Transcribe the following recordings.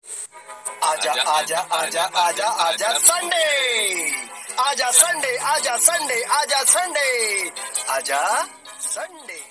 आजा आजा आजा आजा आजा संडे, आजा संडे, आजा संडे, आजा संडे, आजा संडे।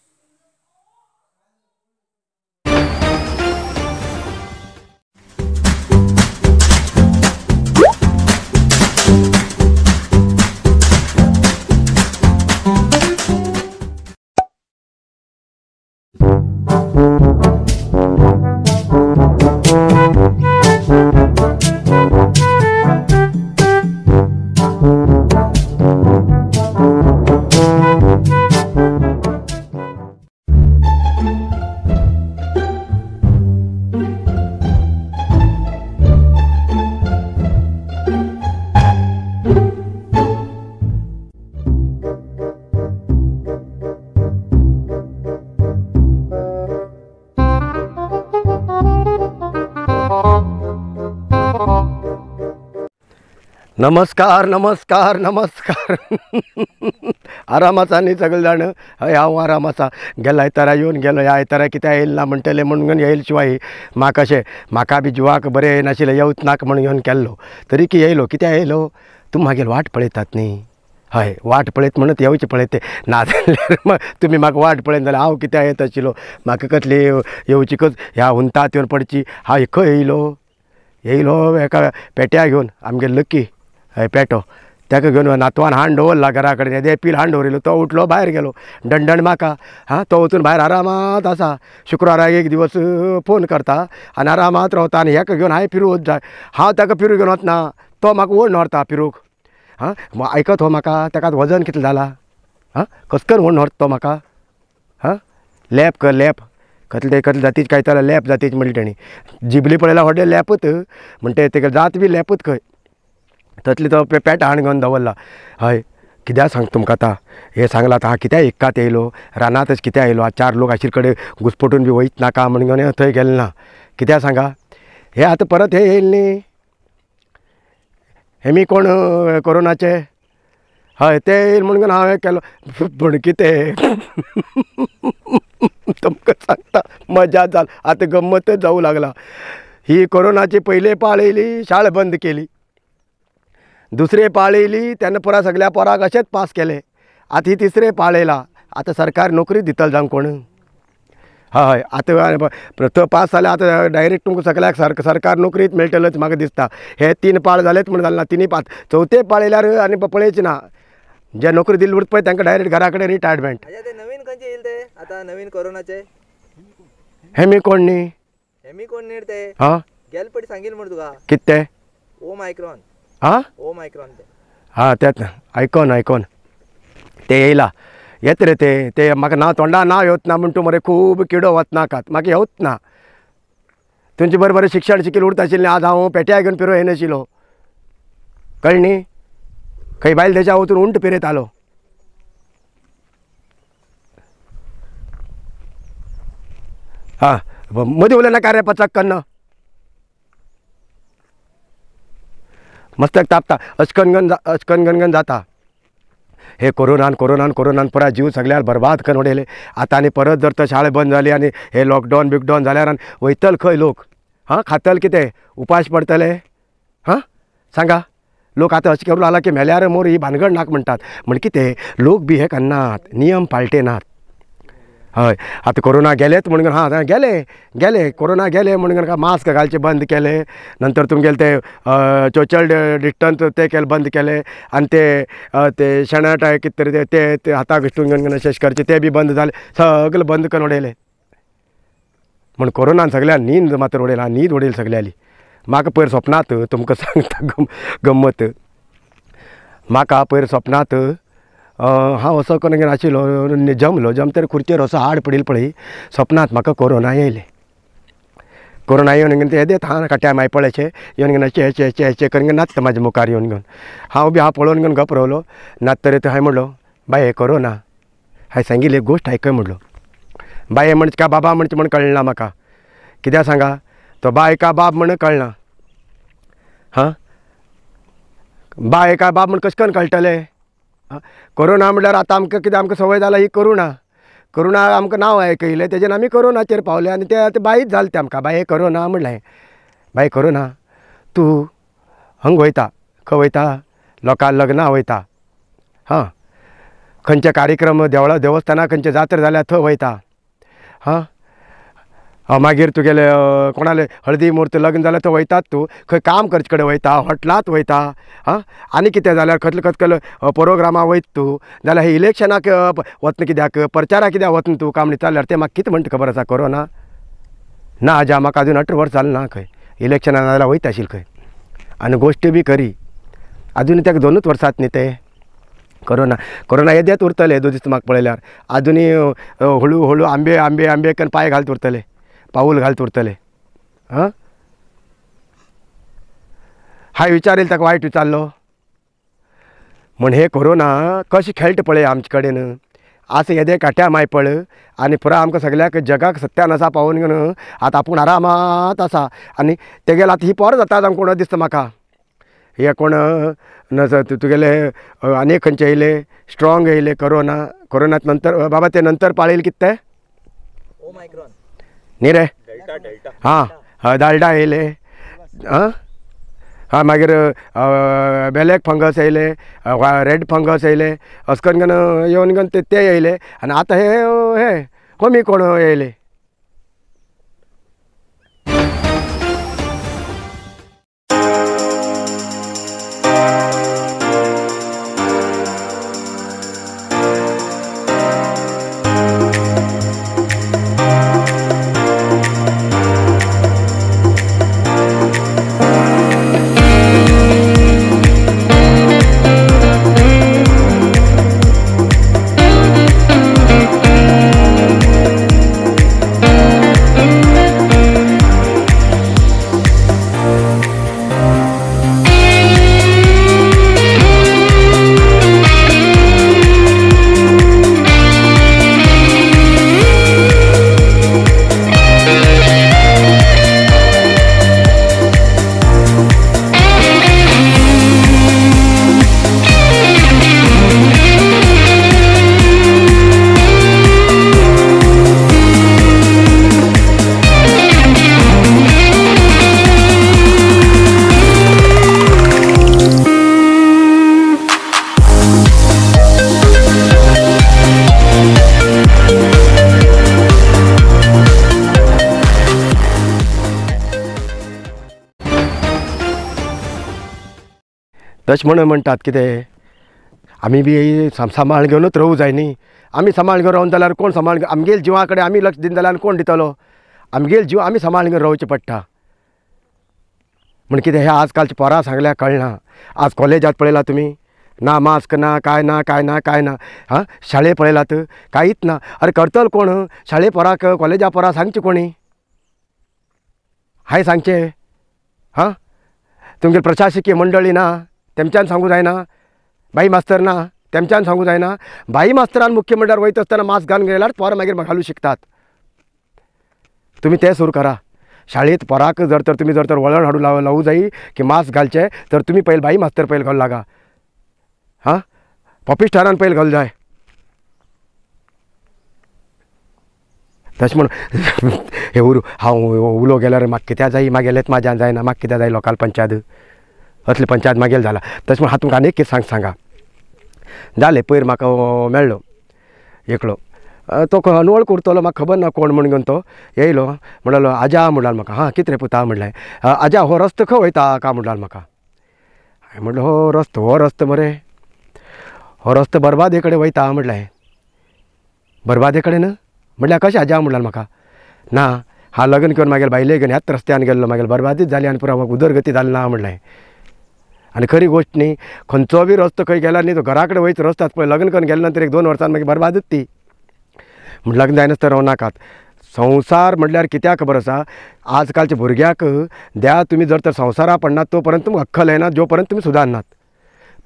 नमस्कार नमस्कार नमस्कार। आराम आसा न्ही सगळे जाण? हय, हांव आराम आसा। गेला आयतारा येवन गेलो, ह्या आयतारा कित्याक येयल ना म्हणटले म्हणून येयल शिवाय म्हाका अशें म्हाका बी जिवाक बरें येनाशिल्लें, येवच नाका म्हणून येवन केल्लो, तरी की येयलो। कित्याक येयलो? तुमी म्हागेली वाट पळयतात न्ही। हय, वाट पळयत म्हणत येवचें पळयते, नाजाल्यार तुमी म्हाका वाट पळयन जाल्यार हांव कित्याक येत आशिल्लो? म्हाका कसली येवची कस ह्या हुंतात येवन पडची। हांव खंय येयलो? येयलो एका पेट्या घेवन, आमगे लकी हय पेटो, ताका घेवन नातवान हाण दवरला घरा कडेन, येदे पील हाण दवरिल्लो, तो उठलो भायर गेलो दंडण म्हाका। हां, तो वचून भायर आरामात आसा। शुक्राराक एक दिवस फोन करता आनी आरामात रावता आनी हेका घेवन हांवें फिरूंक जाय। हांव ताका फिरूंक घेवन वतना तो म्हाका ओडून व्हरता फिरूंक। हां, आयकत हो म्हाका, ताका वजन कितलें जालां? हां, कसकन ओडून व्हरता तो म्हाका। हां, लॅप कर लॅप, कसले कसले जातीच काय जाल्यार लॅप जातीच म्हणली तेणी, जिबली पळयल्यार व्हडलें लॅपूच म्हणटे, तेका जात बी लॅपूच खंय, तसले तो पेट हाण घेवन दवरला। हय, कित्याक सांग तुमकां आतां हें सांगलां आतां हांव कित्याक एकात येयलो, रानांतच कित्याक येयलो। आतां चार लोक आशिल्ले कडेन घुसपटून बी वयच नाका म्हणून घेवन थंय गेलें ना। कित्याक सांगा, हे आतां परत हे येयल न्ही, हेमी कोण कोरोनाचे, हय ते येयल म्हणून हांवें हें केलो। पूण कितें तुमकां सांगता, मजा जाल आतां गम्मतच जावूं लागला। ही कोरोनाची पयले पाळ येयली, शाळा बंद केली, दुसरे पाळ येयली तेन्ना पुरा सगळ्या पोराक अशेंच पास केले। आतां ही तिसरे पाळ येयला, आतां सरकार नोकरी दितलो जावं कोण? हय, आतां तो पास जाल्यार आतां डायरेक्ट तुमकां सगळ्याक सरकार नोकरीच मेळटलेच म्हाका दिसता। हे तीन पाळ जालेच म्हण जालें ना, तिनूय पांच चवथे पाळ येयल्यार आनी पळयचें ना, जे नोकरी दिली उरता पळय तांकां डायरेक्ट घरा कडेन रिटायरमेंट। नवीन खंयचे येयले ते आतां नवीन कोरोनाचे? हेमी कोण न्ही, हेमी कोण न्ही ते? हां, गेले पटी सांगिल्लें म्हण तुका कितें तें? ओमायक्रॉन। हां, ओमायक्रॉन ते। हां, तेंच आयकोन आयकोन ते येयला, येत रे ते, ते म्हाका नांव तोंडा नांव येवच ना म्हण तूं मरे खूब किडो वचनाकात, म्हाका येवच ना। तुमचें बरें बरें शिक्षण शिकील उरता आशिल्लें, आज हांव पेट्या घेवन फिरों येनाशिल्लो, कळ्ळें न्ही? खंय बायल देशा वचून उंट फिरयतालो। हां, मदीं उलय नाका रे पचक कन्न, मस्तक तापता, अचकनगन अचकनगनगन जाता। हे कोरोनान कोरोनान कोरोनान पुरा जीव सगळ्याक बरबाद करून उडयले। आतां आनी परत जर तर शाळा बंद जाली आनी हे लॉकडावन बिकडावन जाल्यार आनी वयतले खंय लोक? हां, खातले कितें? उपास पडटले? हां, सांगा लोक आतां अशें करूं लागला की मेल्यार मोर ही भानगड नाका म्हणटात, म्हण कितें लोक बी हें करनात, नियम पाळटे नात। हय, आतां कोरोना गेलेच म्हणून हां आतां गेले गेले कोरोना गेले म्हणून मास्क घालचें बंद केलें, नंतर तुमगेले ते सोशल डिस्टन्स ते केले बंद केले, आनी ते ते शेणाटाय कितें तरी ते ते हाताक घश्टून घेवन अशें करचें ते बी बंद जालें, सगळें बंद करून उडयलें। म्हण कोरोनान सगळ्या न्हीद मात्र उडयला, न्हीद उडयली सगळ्यांली। म्हाका पयर सपनांत तुमकां सांगता गम्मत, म्हाका पयर सपनांत हांव असो करून आशिल्लो, जमलो जमतर खुर्चेर असो आड पडिल्लो पळय, सपनांत म्हाका कोरोना येयलें। कोरोना येवन ते येदे थान काट्या माय पळयचें येवन घेवन अशें अशें अशें अशें करून नाचता म्हाज्या मुखार येवन घेवन, हांव बी हांव पळोवन घेवन गप रावलो। नाचतरे हांवें म्हणलो, बाये कोरोना, हांवें सांगिल्ली एक गोश्ट आयकय म्हणलो। बाये म्हणचे का बाबा म्हणचे म्हण कळना म्हाका, कित्याक सांगा तो बाय का बाब म्हण कळना। हां, बाय का बाब म्हण कशें करून कळटलें? कोरोना म्हणल्यार आतां आमकां कितें आमकां संवय जाला ही करुणा, करुणा आमकां नांव आयकयलें तेजेन आमी कोरोनाचेर पावले आनी ते आतां बायच जालें तें आमकां, बाय हें कोरोना म्हणलें। बाय कोरोना तूं हंग वयता, खंय वयता, लोकां लग्नां वयता, हां खंयचे कार्यक्रम देवळां देवस्थानां खंयचे जात्रा जाल्यार थंय वयता, हां मागीर तुगेले कोणाले हळदी म्हूर्त लग्न जाल्यार थंय वयतात तूं, खंय काम करचे कडेन वयता, हॉटलांत वयता, हां आनी कितें जाल्यार खतले खतले प्रोग्रामा वयता तूं, जाल्यार हे इलेक्शनाक वतना कित्याक, प्रचाराक कित्याक वतना तूं काम विचारल्यार तें म्हाका कितें म्हणटा खबर आसा कोरोना? ना आजा म्हाका अजून 18 वर्सां जालें ना, खंय इलेक्शनाक नाजाल्यार वयता आशिल्लें खंय, आनी गोश्टी बी खरी आजून ताका 2 वर्सांत न्ही ते कोरोना. कोरोना येदेच उरतले दो दीस म्हाका पळयल्यार, आजुनूय हळू हळू आंबे आंबे आंबे करून पांय घालत उरतले, पावल घालत उरतले. हां हांवें विचार ताका वायट विचारलो म्हण हे कोरोना कशें खेळटा पळय आमचे कडेन, आसा येदे काट्या मायपळ आनी पुराय आमकां सगळ्याक जगाक सत्यानासा पावोवन घेवन आतां आपूण आरामात आसा. आनी तेगेले आतां ही पोर जाता जावं कोण दिसता म्हाका, हे कोण तुगेले आनी खंयचे येयले स्ट्रोंग येयले कोरोना, कोरोनात नंतर बाबा ते नंतर पाळेल कितें ते न्ही रे, हां हय डालडा येयले, आं हां मागीर बेलेक फंगस येयले, रेड फंगस येयले, अशें करून येवन घेवन ते येयले आनी आतां हे हे कमी कोण येयले. तशें म्हणून म्हणटात कितें आमी बी सांबाळ घेवनूच रावूं जाय न्ही, आमी सांबाळ घेवन रावून जाल्यार कोण सांबाळ, आमगेल जिवा कडेन आमी लक्ष दिना जाल्यार कोण दितलो, आमगेल जीव आमी सांबाळ घेवन रावचें पडटा. म्हण कितें हे आजकालच्या पोरां सांगल्यार कळना. आज कॉलेजांत पळयला तुमी, ना मास्क ना कांय ना कांय ना कांय ना, हां शाळे पळयलात कांयच ना. अरे करतलो कोण शाळे पोराक कॉलेजा पोरां सांगचें कोणी, हांवें सांगचें? हां तुमगेली प्रशासकीय मंडळी ना तेमच्यान सांगू जायना, बाई मास्तर ना तेमच्यान सांगू जायना. बाई मास्तरान मुख्य म्हणल्यार वयता आसतना मास्क घालून गेल्यार पोरां मागीर घालूं शिकतात. तुमी तें सुरू करा. शाळेंत पोराक जर तर तुमी जर तर वळण हाडूं लावूं जाय की मास्क घालचें तर तुमी पयलीं बाई मास्तर पयलीं घालूं लागा, हां पॉपी स्टारान पयलीं घालूं जाय. तशें म्हण हे उरू हांव उलो गेल्यार म्हाका कित्याक जाय, मागेलेंच म्हाज्यान जायना, म्हाका कित्याक जाय लोकाल पंचायत, असली पंचायत मागीर जाला. तशें म्हण हांव तुमकां आनी एक कितें सांग सांगा. जालें पयर म्हाका मेळ्ळो एकलो, तो अनवळ करतलो म्हाका खबर ना कोण म्हण घेवन तो येयलो, म्हणलो आजा म्हणलो म्हाका, हां कितें रे पुता म्हणलें, आजा हो रस्तो खंय वयता काय म्हणलो म्हाका. हांवें म्हणलो हो रस्तो, हो रस्तो मरे, हो रस्तो बरबादे कडेन वयता म्हणलें. बरबादे कडेन म्हणल्यार कशें आजा म्हणलो म्हाका. ना हांव लग्न करून मागीर बायले घेवन ह्याच रस्त्यान गेल्लो, मागीर बरबादीच जाली आनी पुरो उदरगती जाली ना म्हणलें. आनी खरी गोश्ट न्ही, खंयचो बी रस्तो खंय गेल्यार न्ही तो घरा कडेन वयचो रस्तो आसा पळय, लग्न करून गेले नंतर 1-2 वर्सान मागीर बरबादच ती. म्हण लग्न जायनासतना रावूं नाकात. संवसार म्हणल्यार कित्याक खबर आसा, आजकालच्या भुरग्याक द्या तुमी जर तर संवसारा पडनात तो पर्यंत तुमकां अक्कल येना, जो पर्यंत तुमी सुदारनात.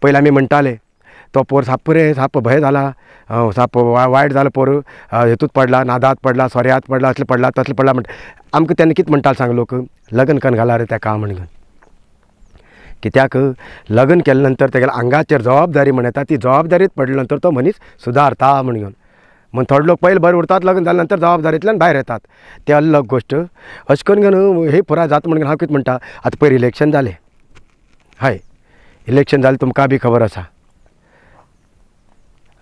पयलीं आमी म्हणटाले तो पोर साप्प रे साप्प भंय जाला, साप्प वायट जाला पोर, हेतूत पडला, नादात पडला, सोऱ्यात पडला, असलें पडला तसलें पडला म्हणटा. आमकां तेन्ना कितें म्हणटाले सांग लोक, लग्न करून घाला रे तेका म्हणून. कित्याक लग्न केले नंतर तेगेल्या आंगाचेर जबाबदारी म्हण येता, ती जबाबदारीत पडले नंतर तो मनीस सुदारता म्हण घेवन. म्हण थोडे लोक पयले बरें उरतात, लग्न जाल्या नंतर जबाबदारींतल्यान भायर येतात, ते अलग गोश्ट. अशें करून घेवन हे पुराय जाता म्हणून हांव कितें म्हणटा, आतां पयर इलेक्शन जालें, हय इलेक्शन जालें, तुमकां बी खबर आसा.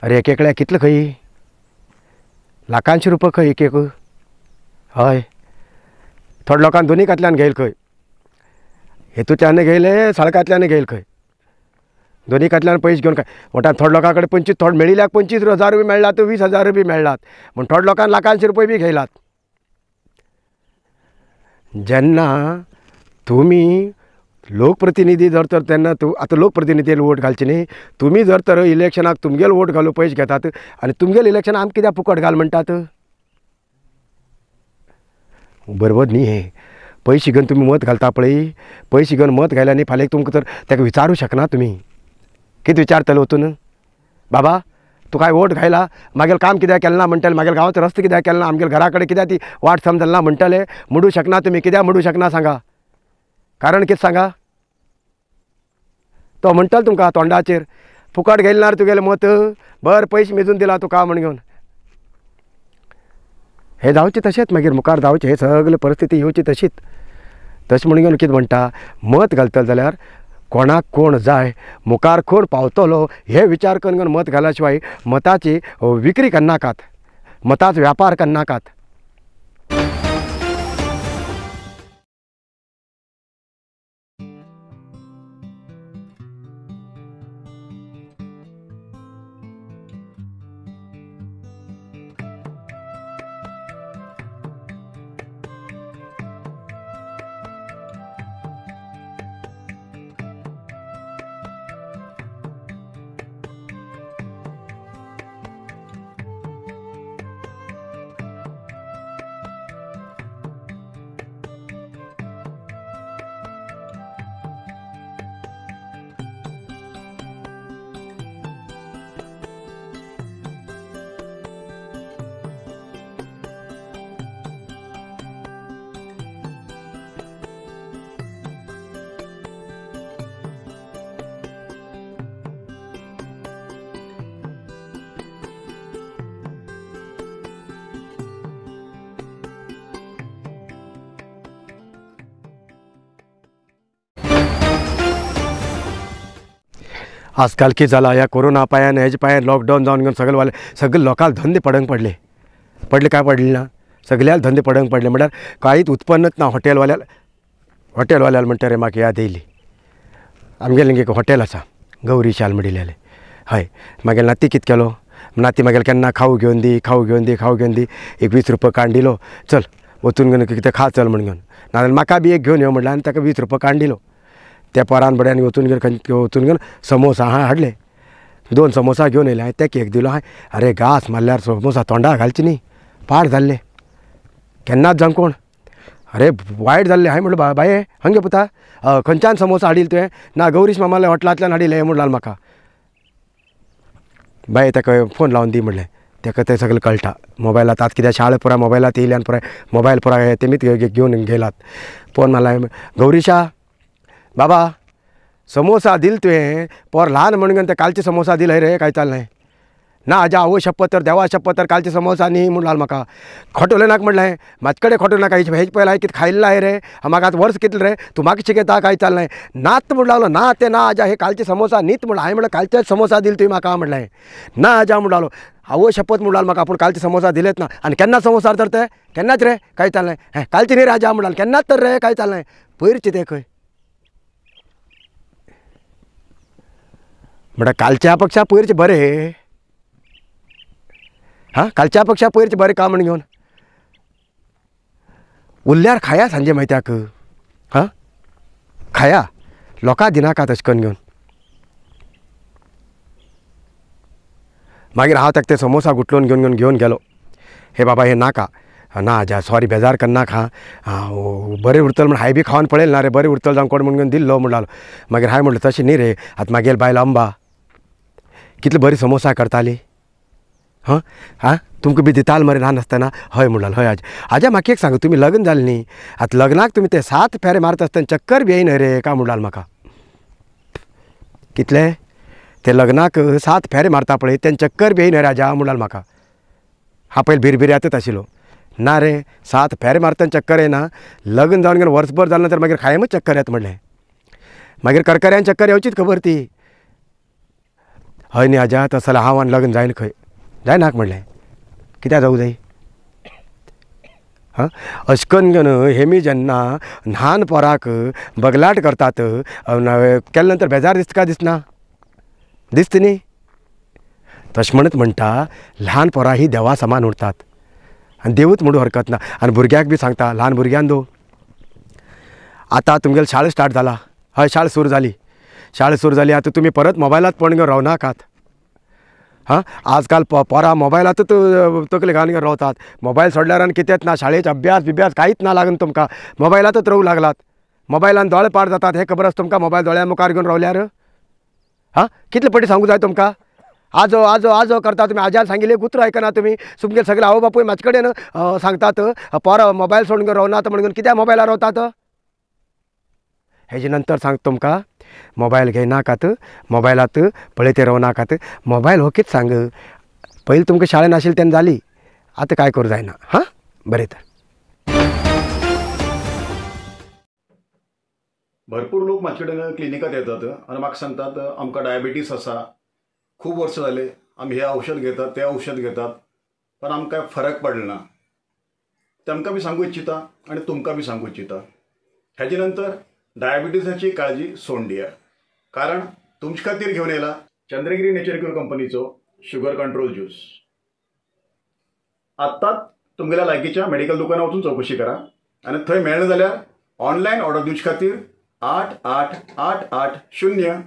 अरे एक एकल्या कितले खंय लाखांशी रुपया खंय एक एक, हय थोडे लोकांक दोनी कातल्यान घेयल खंय, हेतूंतल्यान घेयले सळकांतल्यान घेयल खंय, दोनी कातल्यान पयशे घेवन काय म्हणटा. थोडे लोकां कडेन 25, थोडे मेळिल्ल्याक 25,000 बी मेळ्ळात, 20,000 बी मेळ्ळात, म्हण थोडे लोकांक लाखांशी रुपये बी घेयलात. जेन्ना तुमी लोकप्रतिनिधी जर तर तेन्ना तूं आतां लोकप्रतिनिधी वोट घालची न्ही, तुमी जर तर इलेक्शनाक तुमगेल वोट घालून पयशे घेतात आनी तुमगेल इलेक्शन आमकां कित्याक फुकट घाल म्हणटात, बरोबर न्ही हें. पयशे घेवन तुमी मत घालता पळय, पयशे घेवन मत घायल्या न्ही फाल्यां तुमकां तर ताका विचारूं शकना तुमी, कितें विचारतले वचून, बाबा तूं काय वोट घायला, मागीर काम कित्याक केलें ना म्हणटले, मागीर गांवाचो रस्तो कित्याक केलो ना, आमगेल्या घरा कडेन कित्याक ती वाट समजली ना म्हणटले, म्हणूं शकना तुमी, कित्याक म्हणूं शकना सांगा, कारण कितें सांगा. तो म्हणटलो तुमकां तोंडाचेर फुकट घेयलें ना रे तुगेलें मत, बरें पयशे मेजून दिला तुका म्हण घेवन. हें जावचें तशेंच मागीर मुखार जावचें, हें सगळें परिस्थिती येवची तशीच. तशें म्हणून घेवन कितें म्हणटा, मत घालतलो जाल्यार कोणाक कोण जाय, मुखार कोण पावतलो हे विचार करून घेवन मत घाल्या शिवाय मताची विक्री करनाकात, मताचो व्यापार करनाकात. आजकाल कितें जाला, ह्या कोरोना पांयान हेजे पांयान लॉकडावन जावन घेवन सगळे वाले सगळे लोकांक धंदे पडंग पडले, पडले काय पडले ना, सगळ्याक धंदे पडंग पडले, म्हळ्यार कांयच उत्पन्नच ना. हॉटेलवाल्याक हॉटेलवाल्याक म्हणटा रे म्हाका याद येयली, आमगेलें एक हॉटेल आसा गौरी शाल म्हणिल्लें, हय मागीर नाती कितें केलो, नाती मागीर केन्ना खाऊ घेवन दी, खाऊ घेवन दी, खाऊ घेवन दी, एक 20 रुपया काडून दिलो, चल वचून घेवन कितें खा चल म्हण घेवन, नाजाल्यार म्हाका बी एक घेवन यो म्हणलें आनी ताका 20 रुपया काडून दिलो. त्या पोरान बड्यान वचून घेवन वचून घेवन समोसा हांवें हाडले, 2 समोसा घेवन येयले, हांवें तेका एक दिलो, हांवें अरे घास मारल्यार समोसा तोंडा घालची न्ही, पाड जाल्ले केन्नाच जावं कोण, अरे वायट जाल्ले. हांवें म्हणलें बाये हंगे पुता खंयच्यान समोसा हाडिल्ले तुवें, ना गौरीश मामाल्या हॉटेलांतल्यान हाडिल्ले म्हणलां म्हाका. बाये ताका फोन लावन दी म्हणलें, ताका तें सगळें कळटा मोबायलात, आतां कित्याक शाळा पुराय मोबायलात येयल्यान पुराय मोबायल पुराय तेमीच घेवन घेयलात. फोन मारला, गौरीशा बाबा समोसा दिल तुवें, पोर ल्हान म्हण घेवन ते कालचे समोसा दिले रे, काय चाललें ना आजा, आवय शपथ तर देवा शपथ तर कालचे समोसा न्ही म्हणलां म्हाका, खोटें उलयनाका म्हणलें, म्हाजे कडेन खोटें नाका, हेज पयलें हांवें कितें खायिल्लें आहे रे, म्हाका आतां वर्स कितलें रे, तूं म्हाका शिकयता काय चाललें, नात म्हण लागलो, ना तें ना आजा, हे कालचे समोसा न्हीत म्हणलें, हांवें म्हणलें कालचेच समोसा दिले तुवें म्हाका म्हणलें, ना आजा म्हण लागलो, आवय शपथ म्हण लागलो म्हाका, पूण कालचे समोसा दिलेच ना, आनी केन्ना समोसा तर ते केन्नाच रे काय चाललें, हें कालचे न्ही रे आजा म्हणलां, केन्नाच तर रे काय चाललें, पयरचें तें खंय म्हणटा, कालच्या पेक्षा पयरचें बरें, हां कालच्या पेक्षा पयरचें बरें का म्हण घेवन उरल्यार खाया सांजे मायत्याक, हां खाया लोकां दिनाका तशें करून घेवन. मागीर हांव ताका ते समोसा गुटलोवन घेवन घेवन घेवन गेलो, हे बाबा हे नाका ना आजा सॉरी बेजार करनाका, हां बरें उरतलें म्हण हांवें बी खावन पळयलें ना रे, बरें उरतलें जावं कोण म्हण घेवन दिल्लो म्हणलो. मागीर हांवें म्हणलें तशें न्ही रे, आतां मागेल बायल अंबा कितली बरी समोसा करताली, हां हां तुमकां बी दिताल मरे ल्हान आसतना, हय म्हणलाल, हय आजा. आजा म्हाका एक सांग, तुमी लग्न जालें न्ही, आतां लग्नाक तुमी ते 7 फेरे मारता आसतना चक्कर बी येयना रे काय म्हणलाल म्हाका, कितले ते लग्नाक 7 फेरे मारता पळय तेन्ना चक्कर बी येयना रे आजा म्हणलाल म्हाका. हांव पयलीं भिरभिऱ्यातच आशिल्लो. ना रे 7 फेरे मारतना चक्कर येना, लग्न जावन घेवन वर्सभर जालें नंतर मागीर कायमच चक्कर येता म्हणलें. मागीर करकऱ्यान चक्कर येवचीच खबर ती. हय न्ही आज्या, तसो जाल्यार हांव आनी लग्न जायना खंय, जायनाक म्हणलें. कित्याक जावूं जाय? हां, अशें कन्न घेवन हेमी जेन्ना ल्हान पोराक बगलाट करतात केले नंतर बेजार दिसता काय दिसना? दिसता न्ही. तशें म्हणत म्हणटा ल्हान पोरां ही देवा समान उरतात आनी देवूच म्हणूं हरकत ना. आनी भुरग्याक बी सांगता, ल्हान भुरग्यान दो आतां तुमगेली शाळा स्टार्ट जाला, हय शाळा सुरू जाली, शाळा सुरू जाली, आतां तुमी परत मोबायलात पळोवन घेवन रावनाकात. हां, आजकाल पोरां मोबायलातच तकली घालून घेवन रावतात. मोबायल सोडल्यार आनी कितेंच ना, शाळेचे अभ्यास बिभ्यास कांयच ना लागून तुमकां, मोबायलातच रावूं लागलात. मोबायलान दोळे पाड जातात हें खबर आसा तुमकां? मोबायल दोळ्या मुखार घेवन रावल्यार. हां, कितले पटी सांगूं जाय तुमकां? आजो आजो आजो करता तुमी, आज्यान सांगिल्लें उतर आयकना तुमी. तुमगे सगळे आवय बापूय म्हाजे कडेन सांगतात पोरां मोबायल सोडून घेवन रावनात म्हणून कित्याक मोबायलार रावतात? हेजे नंतर सांगता तुमकां, मोबायल घेयनाकात, मोबायलात पळयत रावनाकात. मोबायल हो कितें सांग, पयलीं तुमकां शाळेन आशिल्लें तेन्ना जाली, आतां कांय करूं जायना. हां, बरें तर. भरपूर लोक म्हाजे कडेन क्लिनिकात येतात आनी म्हाका सांगतात आमकां डायबिटीस आसा, खूब वर्सां जाले आमी हें औषध घेतात तें औषध घेतात, पण आमकां फरक पडलो ना. तांकां बी सांगू इच्छिता आनी तुमकां बी सांगू इच्छिता, हेजे नंतर डायबिटीसाची काळजी सोडून दिया, कारण तुमचे खातीर घेवन येयला चंद्रगिरी नेचर क्युअर कंपनीचो शुगर कंट्रोल ज्यूस. आत्ताच तुमगेल्या लागींच्या मेडिकल दुकानार वचून चवकशी करा आनी थंय मेळना जाल्यार ऑनलायन ऑर्डर दिवचे खातीर 8 8 8 8 0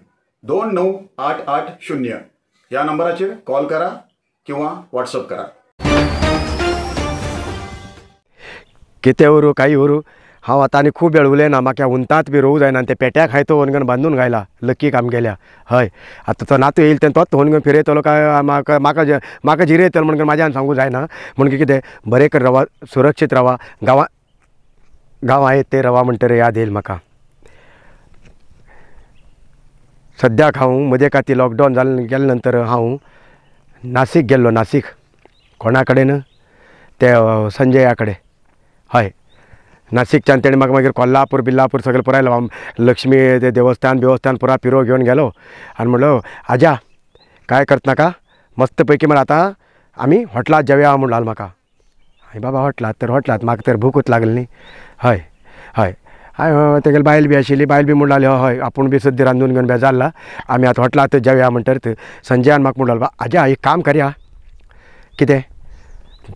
2 9 8 8 0 ह्या नंबराचेर कॉल करा किंवा व्हॉट्सअप करा. कितें उरूं कांय उरूं, हांव आतां आनी खूब वेळ उलयना, म्हाका उंतात बी रोवूं जायना. ते पेट्याक हांवें तो व्हरून बांदून घायला लकीक आमगेल्या. हय, आतां तो नातू येयल तेन्ना तोच व्हरून फिरयतलो काय म्हाका म्हाका म्हाका जिरयतलो म्हणून म्हाज्यान सांगूं जायना. म्हणून कितें बरें कर रावा, सुरक्षीत रावा. गांवां गांवां येत ते रवा म्हणटरी याद येईल म्हाका. सद्याक हांव मदें खातीर लॉकडावन जालें गेले नंतर हांव नासीक गेल्लो. नासीक कोणा कडेन ते संजया कडेन. हय, नासीकच्यान तेणें म्हाका मागीर कोल्हापूर बिल्लापूर सगळें पुराय लक्ष्मी ते देवस्थान बिवस्थान पुराय पिरो घेवन गेलो. आनी म्हणलो आज्या काय करत नाका, मस्त पैकी म्हळ्यार आतां आमी हॉटलांत जेवया म्हणलो म्हाका. हांवें बाबा हॉटलांत तर हॉटलांत, म्हाका तर भुकूच लागली न्ही. हय हय, हांवें तेगेली बायल बी आशिल्ली, बायल बी म्हणटाली हय आपूण बी सद्या रांदून घेवन बेजारला, आमी आतां हॉटलांत जेवया म्हणटरीत संजयान म्हाका म्हणलो आज्या एक काम करया, कितें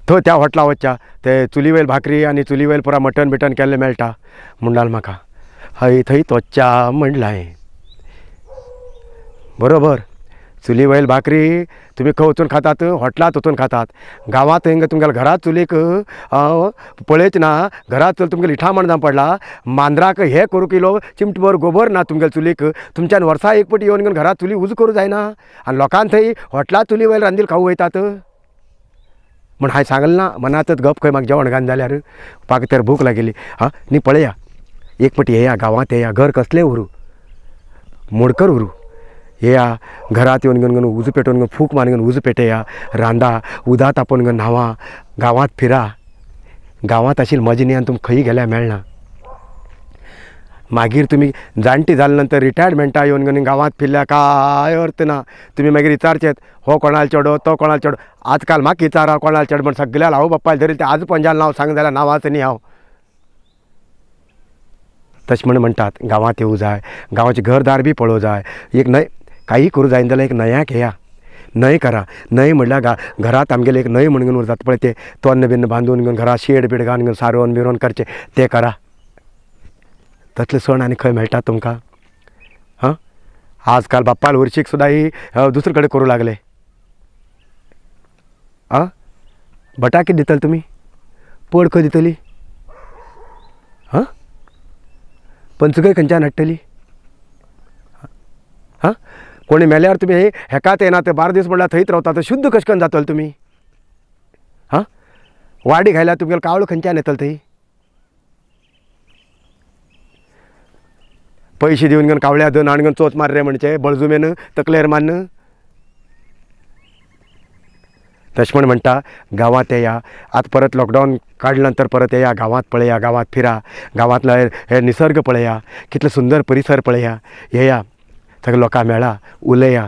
थंय त्या हॉटला वचच्या ते चुली वयल भाकरी आनी चुली वयल पुरा मटन बिटन केल्लें मेळटा म्हणटालो म्हाका. हय थंयच वचच्या म्हणलें हांवें. बरोबर, चुली वयल भाकरी तुमी खंय वचून खातात? हॉटलांत वचून खातात. गांवांत हिंगा तुमगेल्या घरांत चुलीक पळयच ना, घरांत चल तुमगेलें इठामण जावन पडला, मांद्राक हें करूं किलो चिमटभर गोबर ना तुमगेल्या चुलीक. तुमच्यान वर्सा एक पटी येवन घेवन घरांत चुली उजो करूं जायना आनी लोकांक थंय हॉटलांत चुली वयल रांदील खावूं वयतात म्हण हांवें सांगलें ना. मनांतच गप खंय म्हाका जेवण घालून जाल्यार म्हाका तर भूक लागिल्ली. हां न्ही पळया एक पटी येया गांवांत येया, घर कसलें उरूं मोडकर उरूं, येया घरांत येवन घेवन घेवन उजो पेटोवन घेवन फूक मारून घेवन उजो पेटया, रांदा, उदक तापोवन घेवन न्हावा, गांवांत फिरा. गांवांत आशिल्ली मजा न्ही आनी तुमकां खंय गेल्यार मेळना. मागीर तुमी जाणटी जाले नंतर रिटायरमेंटा येवन घेवन गांवांत फिरल्यार कांय अर्थ ना. तुमी मागीर विचारचेत हो कोणालो चेडो तो कोणालो चेडो. आजकाल म्हाका विचारा कोणालो चेडो म्हण सगळ्याक आवय बापायक धरी ते आज पंजान नांव सांग जाल्यार नांवाच न्ही हांव. तशें म्हण म्हणटात गांवांत येवं जाय, गांवाचें घरदार बी पळोवं जाय. एक न्हंय काही करूं जायना जाल्यार एक न्हंयाक येया, न्हंय करा. न्हंय म्हणल्यार घरांत आमगेले एक न्हंय म्हणून उरतात पळय, ते तोन्न बिन्न बांदून घेवन घरांत शेड बीड घालून घेवन सारोवन बिरोवन करचें तें करा. तसले सण आनी खंय मेळटा तुमकां? हां, आजकाल बाप्पाल वर्शीक सुद्दां ही दुसरे कडेन करूं लागले. आं, बटाके दितले तुमी, पड खंय दितली? हां, पंचगय खंयच्यान हाडटली? हां, कोणी मेल्यार तुमी हेकात येना ते 12 दीस म्हणल्यार थंयच रावता, शुद्ध कशें करून जातले तुमी? हां, वाडी घायल्यार तुमगेलो कावळो खंयच्यान येतलो थंय? पयशे दिवन घेवन कावळ्या दोन हाडून घेवन चोच मार रे म्हणचे बळजुमेन तकलेर मान्न. तशें म्हण म्हणटा गांवांत येया. आतां परत लॉकडावन काडल्या नंतर परत येया, गांवांत पळया, गांवांत फिरा, गांवांतलो हे निसर्ग पळया, कितलो सुंदर परिसर पळया, येया सगळे लोकां मेळा, उलया,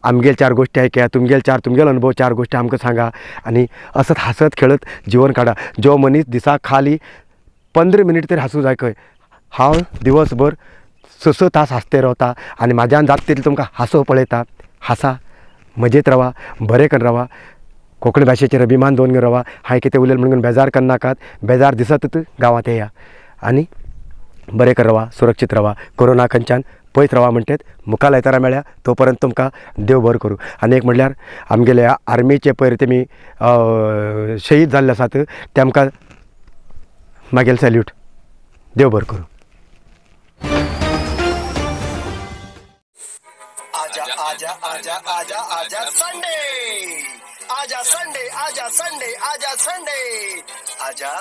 आमगेल चार गोश्टी आयकया, तुमगेल चार तुमगेल अनुभव चार गोश्टी आमकां सांगा आनी असत हांसत खेळत जिवन काडा. जो मनीस दिसाक खाली 15 मिनीट तरी हांसूं जाय खंय. हांव दिवसभर 6-6 तास हांसते रावता आनी म्हाज्यान जाता तितलें तुमकां हांसो पळयता. हांसा, मजेत रावा, बरें करून रावा, कोंकणी भाशेचेर अभिमान दवरून रावा. हांवें कितें उलयलें म्हणून बेजार करनाकात, बेजार दिसत गांवांत येया आनी बरें करून रावा, सुरक्षीत रावा, कोरोना खंयच्यान पयस रावा म्हणटेत मुखार आयतारा मेळ्या. तो पर्यंत तुमकां देव बरो करूं. आनी एक म्हणल्यार आमगेले आर्मीचे पयर तेमी शहीद जाल्ले आसात तेमकां मागीर सॅल्यूट. देव बरो करूं. आजा आजा आजा आजा आजा संडे, आजा संडे, आजा संडे, आजा संडे, आजा.